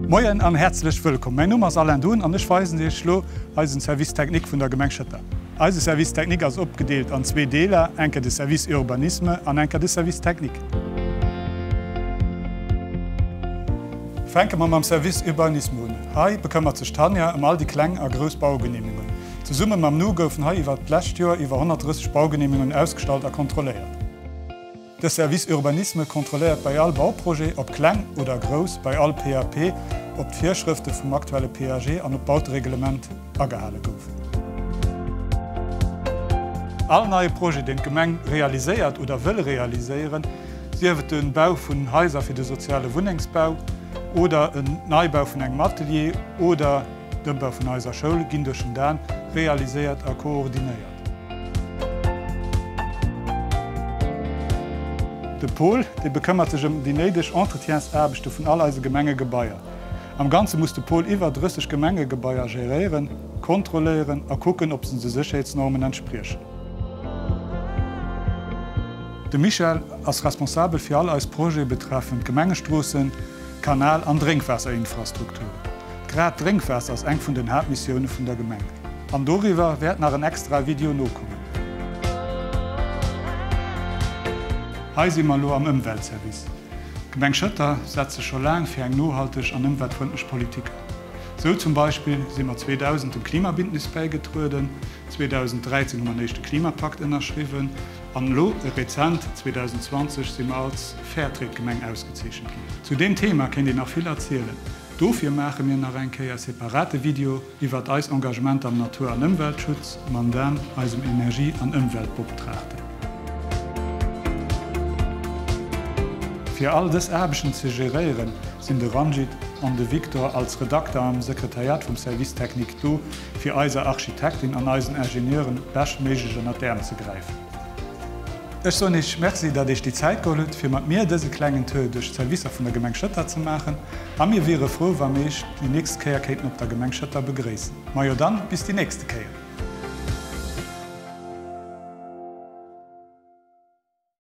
Moien an häerzlech wëllkomm. Mäin Numm ass Alain Dun an ech weisen Iech lo eisen Service Technique vun der Gemeng Schëtter. Eise Service Technique ass opgedeelt an zwee Deeler, enker de Service Urbanisme an enker de Service Technique. Fänke mer mam Service Urbanisme un. Hei bekëmmert sech d'Tanja ëm all déi kleng a grouss Baugeneemegungen. Zesumme mam Nu goufen hei iwwert d'lescht Joer iwwer 130 Baugeneemegungen ausgestallt a kontrolléiert. De Service Urbanisme kontrolléiert bei all Bauprojet, ob kleng oder grouss, bei all PAP, ob d'Virschrëfte vum aktuelle PAG an ob d'Bautereglement agehale goufen. All neie Projet, deen d'Gemeng realiséiert oder wëll realiséieren, sief et de Bau vun Haiser fir de soziale Wunnengsbau oder en Neibau vun engem Atelier oder d'Ëmbau vun eiser Schoul, ginn duerch den Dan realiséiert a koordinéiert. De Paul, dee bekëmmert sech ëm déi néideg Entretiensaarbechte vun all eise Gemengegebaier. Am Ganze muss de Paul iwwer 30 Gemengegebaier geréieren, kontrolléieren a kucken, ob se de Sécherheetsnormen entspriechen. De Michel ass responsabel fir all eis Projete betreffend Gemengestroossen, Kanal an Drénkwaasserinfrastrukturen. Grad d'Drénkwaasser ass eng vun den Haaptmissioune vun der Gemeng. An doriwwer wäert nach en extrae Video nokommen. Hei si mer elo am Ëmweltservice. D'Gemeng Schëtter setzt sech scho laang fir eng nohalteg an ëmweltfrëndlech Politik an. Sou zum Beispill si mer 2000 dem Klimabündnis bäigetrueden, 2013 hu mer en éischte Klimapakt ënnerschriwwen an elo rezent, 2020, si mer als Fairtrade-Gemeng ausgezeechent ginn. Zu deem Thema kéint een nach vill erzielen. Dofir maache mir nach eng Kéier e separate Video iwwert eis Engagementer am Natur an Ëmweltschutz mam Dan, eisem Energie an Ëmweltboptraagten. Fir all dës Aarbechten ze geréieren, sinn de Ranjit an de Victor als Redakter am Sekretariat vum Service Technique do, fir eiser Architektin an eisen Ingenieuren beschtméiglech ënnert d'Äerm ze gräifen. Ech soen Iech Merci, datt Iech déi Zäit geholl hutt, fir mat mir dëse klengen Tour duerch d'Servicer vun der Gemeng Schëtter ze maachen. A mir wiere frou, wa mir Iech déi nächst Kéier kéinten op der Gemeng Schëtter begréissen. Majo dann, bis déi nächste Kéier!